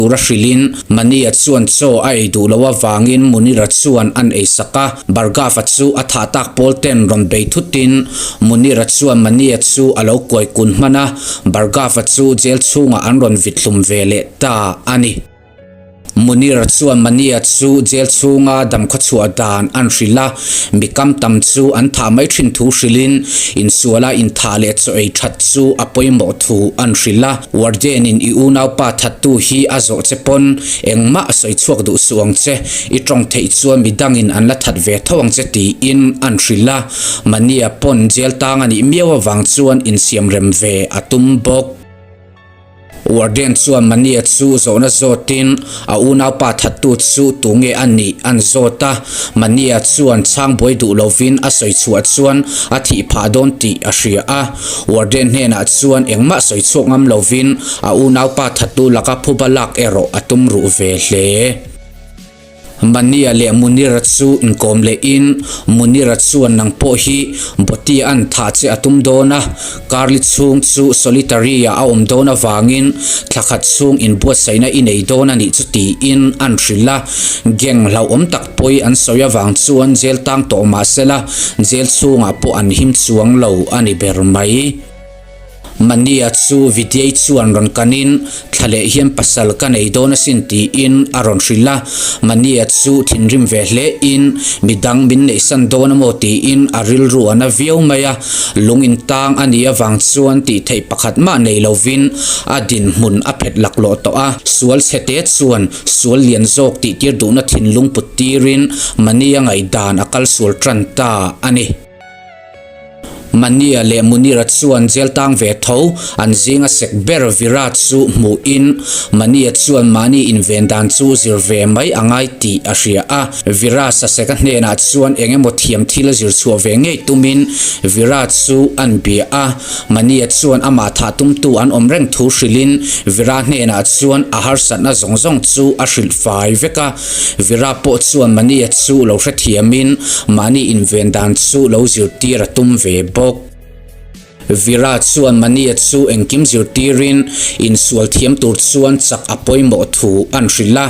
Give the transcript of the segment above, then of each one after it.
Tura hrilhin Mania chuan chaw a ei duh loh avangin Munira chuan an ei sak a. Bhargava chu a thah tak pawl ten rawn bei thutin Munira chuan Mania chu a lo kuai kun hman a, Bhargava chu jail chhungah an rawn vit hlum ve leh ta a ni. Munira chuan Mania chu jail chhunga damkhawchhuah dan an hrilh a, mi kam tam chu an thah mai thin thu hrilhin insuala inthah leh chaw ei that chu a pawimawh thu an hrilh a. Warden-in i unaupa thattu hi a zawh che pawn engmah a sawi chhuak duh suh ang che, i tawng theih chuan midangin an la that ve tho ang che tiin an hrilh a, Mania pawn jail tang a nih miau avang chuan insiam rem ve a tum bawk. Warden chuan Mania chu zawhna zawtin a unaupa thattu chu tunge a nih an zawt a, Mania chuan chhang buai duh lovin a sawi chhuah chuan a thih phah dawn tih a hria a. Warden hnenah chuan engmah sawi chhuak ngam lovin a unaupa thattu laka phuba lak erawh a tum ruh ve hle. Mania leh Munira chu inkawm lehin Munira chuan nang pawh hi Botia an thah che a tum dawn a, Carli chhung chu solitary ah a awm dawn avangin thla khat chhung inbuatsaihna i nei dawn a nih chu tiin an hrilh a, gang hlauhawm tak pawi an sawi avang chuan jail tang tawh mah sela jail chhungah pawh an him chuang lo a ni ber mai. Mania chu Vidyai chuan rawn kanin thla leh hian pasal ka nei dawn asin tiin a rawn hrilh a, Mania chu thinrim ve hle in midang min neihsan dawn amaw tiin a rilru a na viau mai a, lung in tang a nih avang chuan tih theih pakhat mah nei lovin a dinhmun a phet laklawh tawh a, sual chhe te chuan Sual lian zawk tih tir duhna thinlung put tirin Mania ngaihdan a kal sual tan ta a ni. Mania leh Munira chuan jail tang ve tho an zinga sek ber Virat chu hmuhin Mania chuan mahni inven dan chu zir ve mai a ngai tih a hria a. Virat saseka hnenah chuan eng emaw thiam thil a zir chhuah ve ngei tumin Virat chu an bia a. Mania chuan amah thah tumtu an awm reng thu hrilhin Vira hnenah chuan a harsatna zawng zawng chu a hrilh fai vek a. Vira pawh chuan Mania chu lo hrethiamin mahni inven dan chu lo zirtir a tum ve bawk. Vira chuan Mania chu engkim zirtirin insual thiam tur chuan chak a pawimawh thu an hrilh a.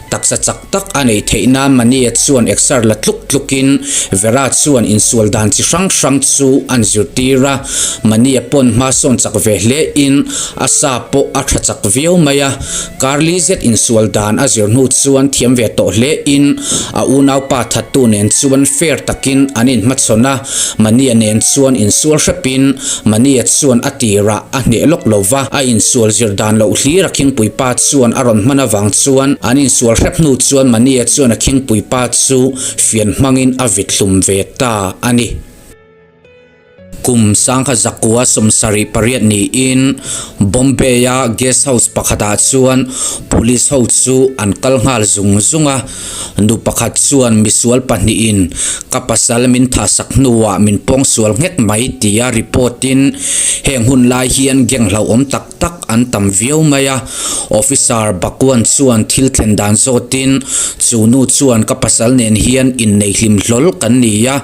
Taksa chak tak a neih theih nan Mania chuan exer la tluk tlukin Vera chuan insual dan chi hrang hrang chu an zirtir a, Mania pawn hma sawn chak ve hle in a sa pawh a tha chak viau mai a, Carly zet insual dan a zir hnu chuan thiam ve tawh hle in a unaupa thattu nen chuan fair takin an inhmachhawn a, Mania nen chuan insual hrepin Mania chuan a tirah a hneh lawk lo va, a insual zir dan loh hlir a khingpui pa chuan a rawn hman avang chuan an insual hrep hnu chuan Mania chuan a khingpui pa chu fian hmangin a vit hlum ve ta a ni. Kum sangha zakua 78 niin Bombay-a guest house pakhatah chuan police ho chu an kal nghal zung zung a. Nu pakhat chuan misual pahnihin ka pasal min thahsak hnuah min pawngsual nghek mai tia report in heng hun lai hian gang hlauhawm tak tak an tam viau mai a. Officer Bakwan chuan thil thlen dan zawtin chu nu chuan ka pasal nen hian innei hlim hlawl kan ni a,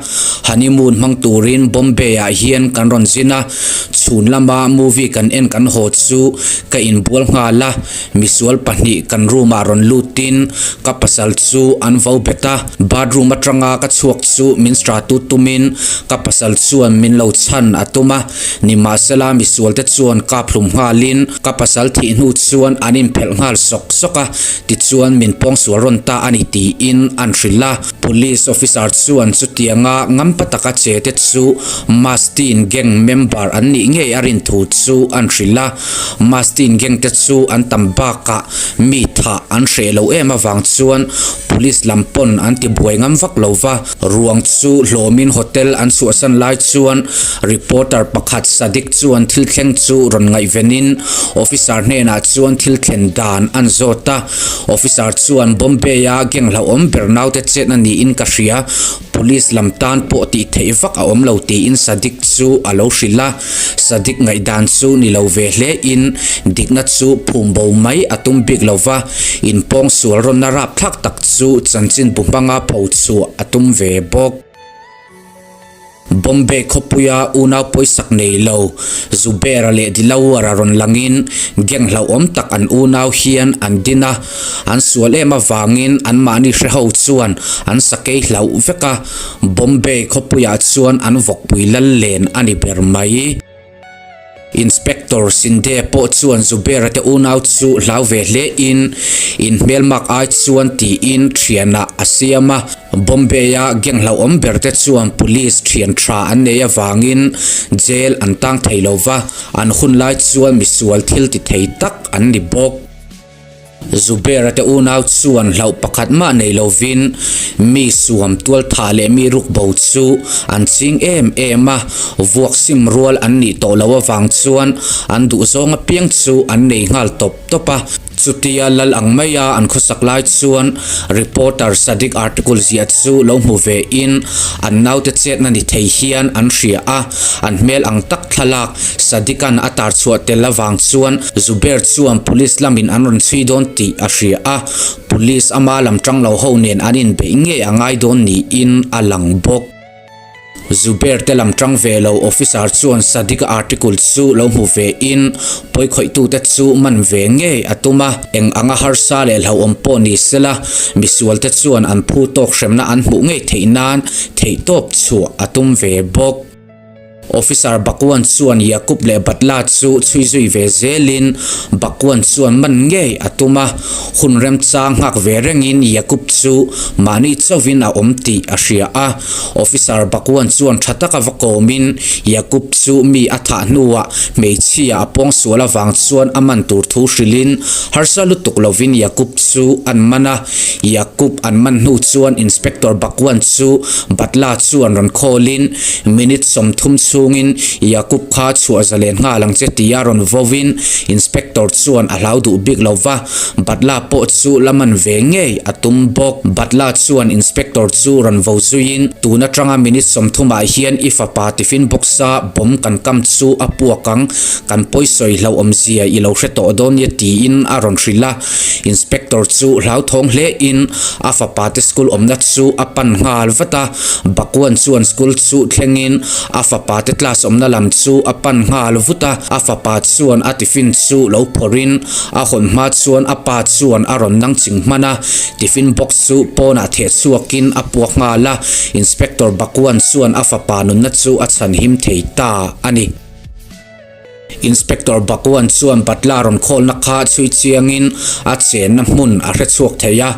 honeymoon hmang turin Bombay ah hian kan rawn zin a, chhun lama movie kan en kan haw chu ka inbual nghal a. Misual pahnih kan room ah rawn lutin ka pasal chu an vo bet a, bathroom atanga ka chhuak chu min stra tu tumin ka pasal chuan min lo chhan a tum a, nimahsela misual te chuan kap hlum nghalin ka pasal thih hnu chuan an inphelh nghal sawk sawk a, tichuan min pawngsual rawn ta a ni tiin an hrilh a. Police officer chuan chutianga ngampa taka che te chu Mastin gang member an nih ngei a rin thu chu an hrilh a. Mastin gang te chu an tam bakah mi thah an hreh lo em avang chuan police lam pawn an ti buai ngam vak lo va, ruang chu hlawmin hotel an chhuahsan lai chuan reporter pakhat Sadiq chuan thil thleng chu rawn ngaihvenin officer hnenah chuan thil thlen dan an zawt a, officer chuan Bombay-a gang hlauhawm ber naute chetna niin ka hria, Police lam tan pawh tih theih vak a awm lo tiin Sadiq chu a lo hrilh a, Sadiq ngaihdan chu ni lo ve hle in dikna chu phum bo mai a tum bik lo va, inpawng sual rawnna rapthlak tak chu chanchin bu hmanga pho chhuah a tum ve bawk. Bombay khawpuia unau pawisak nei lo Zubera leh Dilawara rawn langin gang hlauhawm tak an unau hian an din a, an sual em avangin anmahni hreho chuan an sakei hlauh vek a, Bombay khawpuiah chuan an vawkpui lal len a ni ber mai. Inspector Sinde pawh chuan Zubera te unau chu hlau ve hle in, in hmelmak ai chuan tiin thianah a siam a. Bombay-a gang hlauhawm ber te chuan police thian tha an nei avangin jail an tang thei lo va, an hunlai chuan misual thil ti thei tak an ni bawk. Zubera te unau chuan hlauh pakhat mah nei lovin mi suam tual thah leh mi ruk bo chu an ching em em a, vuak sim rual an nih tawh loh avang chuan an duhzawng apiang chu an nei nghal tawp tawp a. Chutia lal ang maia an khawsak lai chuan reporter Sadiq article ziah chu lo hmu ve in an naute chetna ni thei hian an hria a, an hmel ang tak thlalak Sadiq-a'n a tar chhuah tel avang chuan Zubair chuan police lamin an rawn chhui dawn tih a hria a, police ama lam tang lo ho nen an inbeih ngei a ngai dawn niin a lang bawk. Zubair te lam tang ve lo officer chuan Sadiq-a article chu lo hmu ve in pawikhawih-tute chu man ve ngei a tum a, eng anga harsa leh hlauhawm pawh ni sela misualte chuan an phu tawk hremna an hmuh ngei theih nan theihtawp chhuah a tum ve bawk. Officer Bakwan chuan Yakub leh Batla chu chhui zui ve zelin Bakwan chuan man ngei a tum a, hun remchang nghak ve rengin Yakub chu mahni chauhin a awm tih a hria a. Officer Bakwan chuan tha taka va kawmin Yakub chu mi a thah hnuah hmeichhia a pawngsual avang chuan a man tur thu hrilhin harsa lutuk lovin Yakub chu an man a. Yakub an man hnu chuan Inspector Bakwan chu Batla chuan rawn khawlin Minute 30 chhungin Yakub kha chhuah zalen nghal ang che tia rawn vawin Inspector chuan a hlau duh bik lo va, Batla pawh chu la man ve ngei a tum bawk. Batla chuan Inspector chu rawn vo zuiin tun atanga minute 30 ah hian i fapa tiffin box a bomb kan kam chu a puak ang, kan pawisawi hlauhawmzia i lo hre tawh dawn nia tiin a rawn hrilh a. Inspector chu hlauthawng hle in a fapa te school awmna chu a pan nghal vat a, Bakwan chuan school chu thleng in a fapa te class awmna lam chu a pan nghal vut a, a fapa chuan a tiffin chu lo phawrh in a hawn hma chuan a pa chuan a rawn nang ching hman a, tiffin box chu pawnah theh chhuak in a puak nghal a, Inspector Bakwan chuan a fapa nunna chu a chhanhim thei ta a ni. Inspector Bhagwan chuan Batla rawn khawlna kha chhui chiangin a chenna hmun a hre chhuak thei a,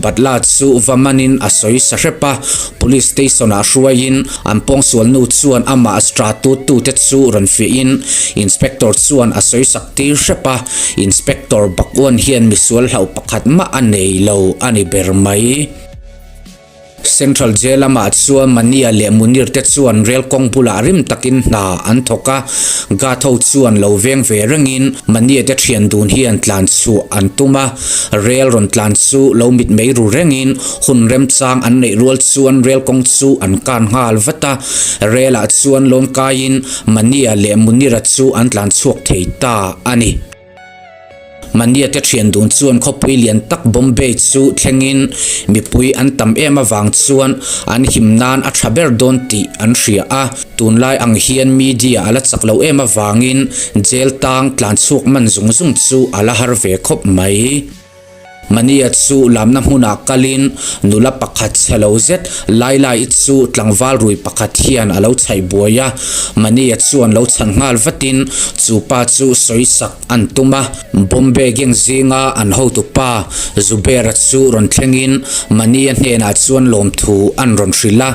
Batla chu va manin a sawi sa hrep a, Police station ah hruaiin an pawngsual nu chuan amah stratut tute chu rawn fiahin Inspector chuan a sawi sak tir hrep a, Inspector Bhagwan hian misual hlauh pakhat mah a nei lo a ni ber mai. Central Jail lamah chuan Mania leh Munir te chuan rel kawng bulah rim takin hna an thawk a, guard ho chuan lo veng ve rengin Mania te thian dun hian tlan chhuah an tum a, rel rawn tlan chu lo mit mei ru rengin hun remchang an neih rual chuan rel kawng chu an kan nghal vat a, rel ah chuan lawn kaiin Mania leh Munira chu an tlan chhuak thei ta a ni. Mania te thian dun chuan khawpui lian tak Bombay chu thlengin mipui an tam em avang chuan an him nan a tha ber dawn tih an hria a. Tunlai ang hian media a la chak lo em avangin jail tang tlan chhuak man zung zung chu a la har ve khawp mai. Mania chu lamna hmunah kalin nula pakhat chhe lo zet Laila-i chu tlangval rui pakhat hian a lo chhaih buai a. Mania chuan lo chhan nghal vatin chu pa chu sawi sak an tum a. Bombay gang zinga an hotu pa Zubera chu rawn thlengin Mania hnenah chuan lawmthu an rawn hrilh a.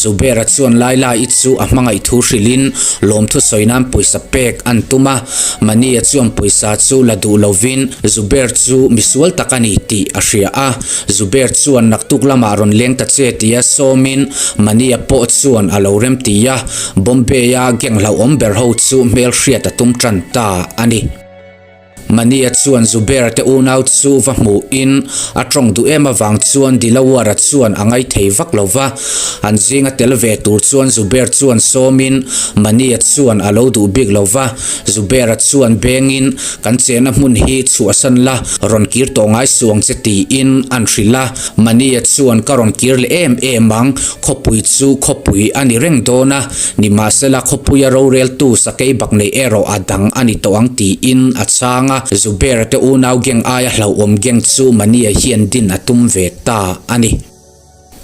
Zubera chuan Laila-i chu a hmangaih thu hrilhin lawmthu sawi nan pawisa pek an tum a. Mania chuan pawisa chu la duh lovin Zubair chu misual tak a ni tih a hria a. Zubair chuan naktuk lamah rawn leng ta che tia sawmin Mania pawh chuan a lo rem ti a, Bombay-a gang hlauhawm ber ho chu hmelhriat a tum tan ta a ni. Mania chuan Zubair te unau chu va hmuhin a tawng duh em avang chuan Dilawar-a chuan a ngaithei vak lo va. An zinga tel ve tur chuan Zubair chuan sawmin Mania chuan a lo duh bik lo va. Zubair-a chuan bengin kan chenna hmun hi chhuahsan la, rawn kir tawh ngai suh ang che tiin an hrilh a. Mania chuan ka rawn kir leh em em ang, khawpui chu khawpui a ni reng dawn a, nimahsela khawpuia roreltu sakei bak nei erawh a dang a ni tawh ang tiin a chhang a. Zubair-a te unau gang aia hlauhawm gang chu Mania hian din a tum ve ta a ni.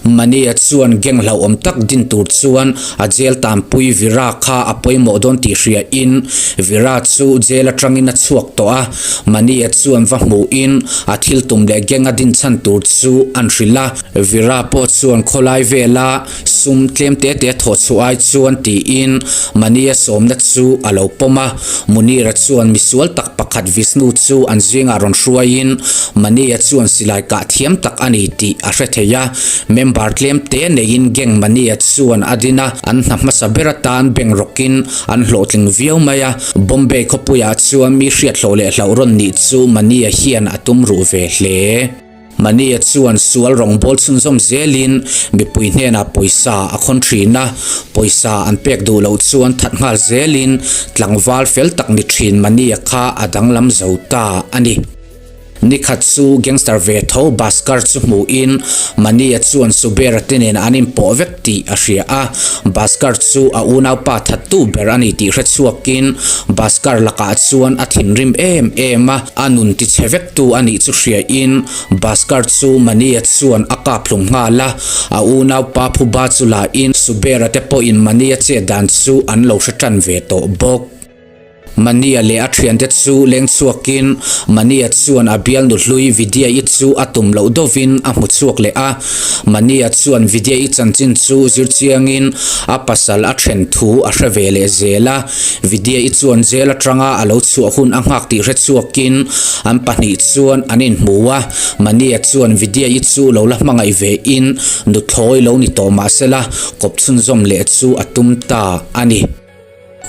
Mania chuan gang hlauhawm tak din tur chuan a jail tanpui Vira kha a pawimawh dawn tih hria in Vira chu jail atangin a chhuak tawh a. Mania chuan va hmuhin a thil tum leh gang a din chhan tur chu an hrilh a. Vira pawh chuan khawlai vela sum tlem te te thawh chhuah ai chuan tiin Mania sawmna chu a lo pawm a. Munira chuan misual tak pakhat Vishnu chu an zingah rawn hruaiin Mania chuan silai kah thiam tak a ni tih a hre thei a. Member tlem te neiin gang Mania chuan a din a, an hna hmasa ber atan bank rawkin an hlawhtling viau mai a. Bombay khawpuiah chuan mi hriathlawh leh hlauh rawn nih chu Mania hian a tum ruh ve hle. Mania chuan sual rawngbâwl chhunzawm zelin mipui hnenah pawisa a khawn ṭhin a, pawisa an pek duh loh chuan that nghal zelin tlangval fel tak ni ṭhin Mania kha a danglam zo ta a ni. Nikhat chu gangster ve tho Bhaskar chu hmuhin Mania chuan Subera te nen an inpawh vek tih a hria a, Bhaskar chu a unaupa thattu ber a ni tih hre chhuakin Bhaskar lakah chuan a thinrim em em a, a nun tichhe vek tu a nih chu hriain Bhaskar chu Mania chuan a kap hlum nghal a, a unaupa Phuba chu lahin Subera te pawhin Mania chet dan chu an lo hre tan ve tawh bawk. Mania leh a thiante chu leng chhuakin Mania chuan a bialnu hlui Vidya-i chu a tum loh deuhin a hmu chhuak leh a. Mania chuan Vidya-i chanchin chu zir chiangin a pasal a then thu a hre ve leh zel a. Vidya-i chuan jail atanga a lo chhuah hun a nghak tih hre chhuakin an pahnih chuan an inhmu a. Mania chuan Vidya-i chu lo la hmangaih vein nuthlawi lo ni tawh mahsela kawp chhunzawm leh chu a tum ta a ni.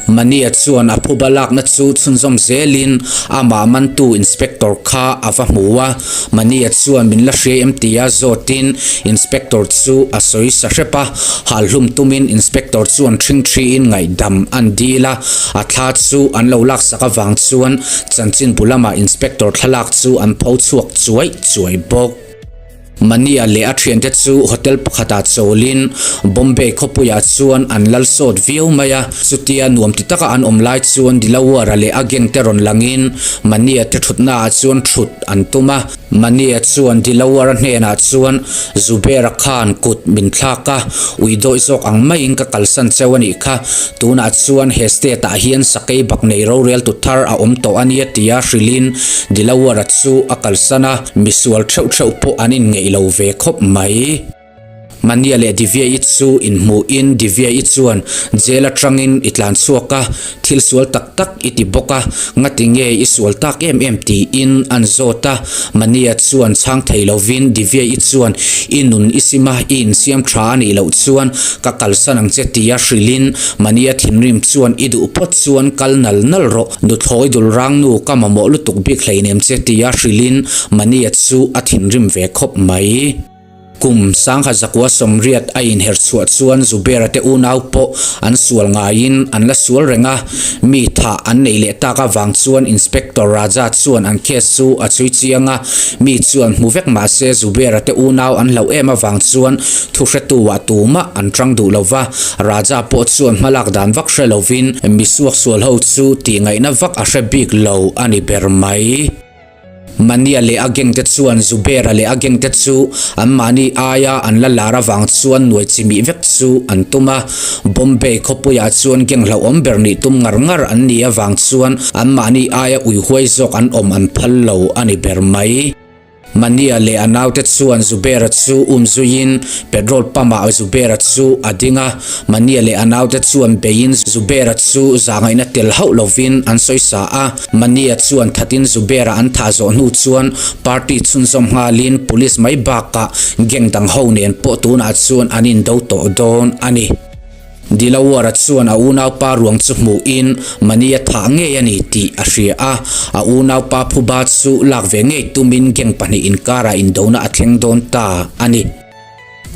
Mania chuan a phuba lakna chu chhunzawm zelin amah mantu inspector kha a va hmu a. Mania chuan min la hria em tia zawtin inspector chu a sawi sa hrep a. Halhlum tumin inspector chuan ṭhingṭhiin ngaihdam an dil a, a thla chu an lo laksak avang chuan chanchinbu lamah inspector thlalak chu an pho chhuak chuai chuai bawk. Mania leh a thiante chu hotel pakhatah chawlin Bombay khawpuiah chuan an lal sawt viau mai a, chutia nuam ti taka an awm lai chuan Dilawara leh a gang te rawn langin Mania te thutnaah chuan thut an tum a. Mania chuan Dilawara hnenah chuan Zubera khan kut min thlak a, ui dawih zawk ang maiin ka kalsan cheu a nih kha, tunah chuan he state ah hian sakei bak nei roreltu thar a awm tawh a nia tia hrilhin Dilawara chu a kalsan a. Misual theuh theuh pawh an inngeih lo ve khawp mai. Mania leh Divya-i chu inhmuhin Divya-i chuan jail atangin i tlan chhuak a, thil sual tak tak i ti bawk a, ngati nge i sual tak em em tiin an zawt a. Mania chuan chhang thei lovin Divya-i chuan i nun i sim a, i insiam tha a nih loh chuan ka kalsan ang che tia hrilhin Mania thinrim chuan i duh phawt chuan kal nal nal rawh. Nuthlawi dul rang nu ka mamawh lutuk bik hleinem che tia hrilhin Mania chu a thinrim ve khawp mai. Kum sangha zakua sawmriat a inher chhuah chuan Zubera te unau pawh an sual ngaiin an la sual reng a, mi thah an neih leh tak avang chuan Inspector Raja chuan an case chu a chhui chiang a, mi chuan hmu vek mahse Zubera te unau an hlauh em avang chuan Thuhretu-ah tumah an tang duh lo va, Raja pawh chuan hmalak dan vak hre lovin misuak sual ho chu tihngaihna vak a hre bik lo a ni ber mai. Mania leh a gang te chuan Zubera leh a gang te chu anmahni aia an la lar avang chuan nuai chimih vek chu an tum a. Bombay khawpuiah chuan gang hlauhawm ber nih tum ngar ngar an nih avang chuan anmahni aia uihuai zawk an awm an phal lo a ni ber mai. Mania leh a naute chuan Zubera chu um zuiin petrol pump ah Zubera chu a ding a, Mania leh a naute chuan beiin Zubera chu zahngaihna tel hauh lovin an sawi sa a, Mania chuan thatin Zubera an thah zawh hnu chuan party chhunzawm nghalin police mai bakah gang dang ho nen pawh tunah chuan an indo tawh dawn a ni. Dilawar-a chuan a unaupa ruang chu hmuhin Mani-a thah ngei a ni tih a hria a, a unaupa phuba chu lak ve ngei tumin gang pahnih inkarah indona a thleng dawn ta a ni.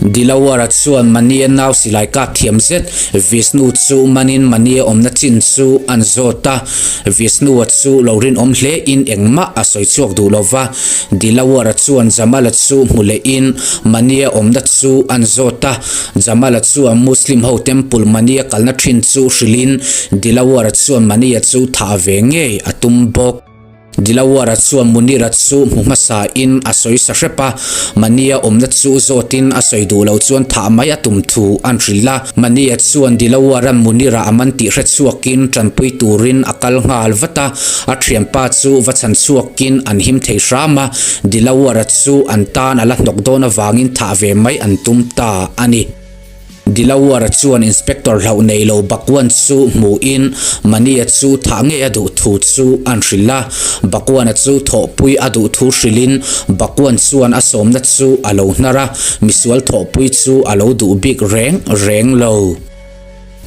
Dilawar-a chuan Mani-a nau silai kap thiam zet Vishnu chu manin Mani-a awmna chin chu an zawt a, Vishnu-a chu lo rinawm hlein engmah a sawi chhuak duh lo va, Dilawar-a chuan Jamal-a chu hmu lehin Mani-a awmna chu an zawt a, Jamal-a chuan Muslim ho temple Mani-a kalna thin chu hrilhin Dilawar-a chuan Mani-a chu thah ve ngei a tum bawk. Dilawar-a chuan Munir-a chu hmu hmasain a sawi sa hrep a, Mani-a awmna chu zawtin a sawi duh loh chuan thah mai a tum thu an hrilh a. Mani-a chuan Dilawar-a'n Munir-a a man tih hre chhuakin tanpui turin a kal nghal vat a, a thianpa chu va chhan chhuakin an him thei hram a, Dilawar-a chu an tan a la hnawk dawn avangin thah ve mai an tum ta a ni. Dilawar-a chuan Inspector hlauh nei lo Bakwan chu hmuhin Mani-a chu thah ngei a duh thu chu an hrilh a. Bakwan-a chu thawhpui a duh thu hrilhin Bakwan chuan a sawmna chu a lo hnar a, misual thawhpui chu a lo duh bik reng reng lo.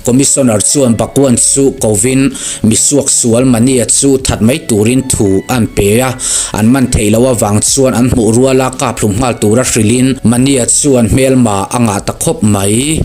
Commissioner chuan Bakwan chu kovin misuak sual Mania chu that mai turin thu an pe a, an man theih loh avang chuan an hmuh ruala kap hlum nghal tura hrilhin Mania chuan hmelma a ngah ta khawp mai.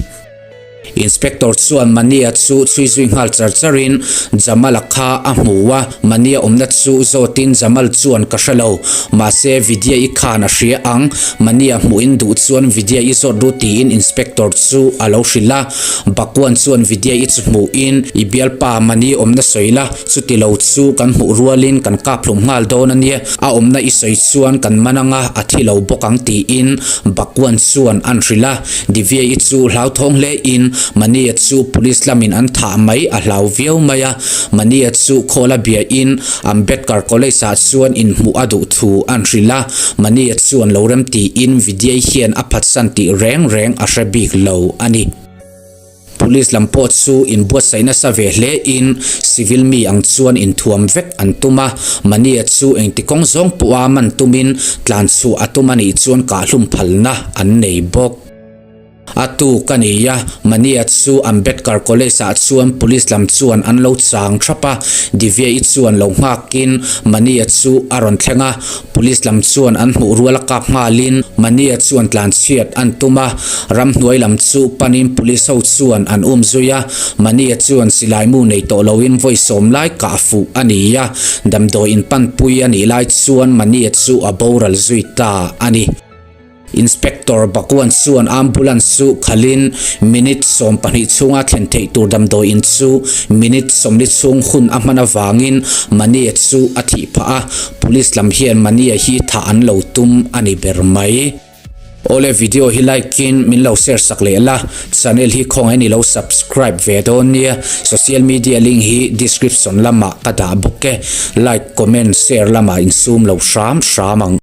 Inspector chuan Mania chu chhui zui nghal char charin Jamal-a kha a hmu a, Mania awmna chu zawtin Jamal chuan ka hre lo, mahse Vidya-i khan a hria ang, Mania hmuhin duh chuan Vidya-i zawt ru tiin Inspector chu a lo hrilh a. Bakwan chuan Vidya i chu hmuhin i bialpa Mani awmna sawi la, chuti lo chu kan hmuh rualin kan kap hlum nghal dawn a nia, a awmna i sawi chuan kan man anga a thi lo bawk ang tiin Bakwan chuan an hrilh a. Divya i chu hlauthawng hlein Mani-a chu police lamin an thah mai a hlau viau mai a, Mani-a chu khawl a biain Ambedkar College ah chuan inhmuh a duh thu an hrilh a, Mania chuan lo rem tiin Vidyai hian a phatsan tih reng reng a hre bik lo a ni. Police lam pawh chu inbuatsaih nasa ve hle in civil mi ang chuan inthuam vek an tum a, Mania chu engti kawng zawng pawha man tumin tlanchhuah a tum a nih chuan kahhlum phalna an nei bawk. A tuk a ni a, Mania chu Ambedkar College ah chuan police lam chuan an lo chang thap a, Divya-i chuan lo nghakin Mania chu a rawn thleng a, police lam chuan an hmuh rual a kap nghalin Mania chuan tlanchhiat an tum a, ramhnuai lam chu panin police ho chuan an um zui a, Mania chuan silaimu nei tawh loin vawi sawm lai kah fuh a ni a, damdawi inpanpui a nih lai chuan Mania chu a boral zui ta a ni. Inspector Bhagwan chuan ambulance chu khalhin minute 20 chhunga thlen theih tur damdawi in chu minute 40 chhung hun a hman avangin Mania chu a thih phah a, police lam hian Mania hi thah an lo tum a ni ber mai. Awle video hi like in min lo share sak leh la, channel hi khawngaih in i lo subscribe ve dawn nia, social media link hi description lamah ka dah bawk e, like, comment, share lamah insum lo hram hram ang.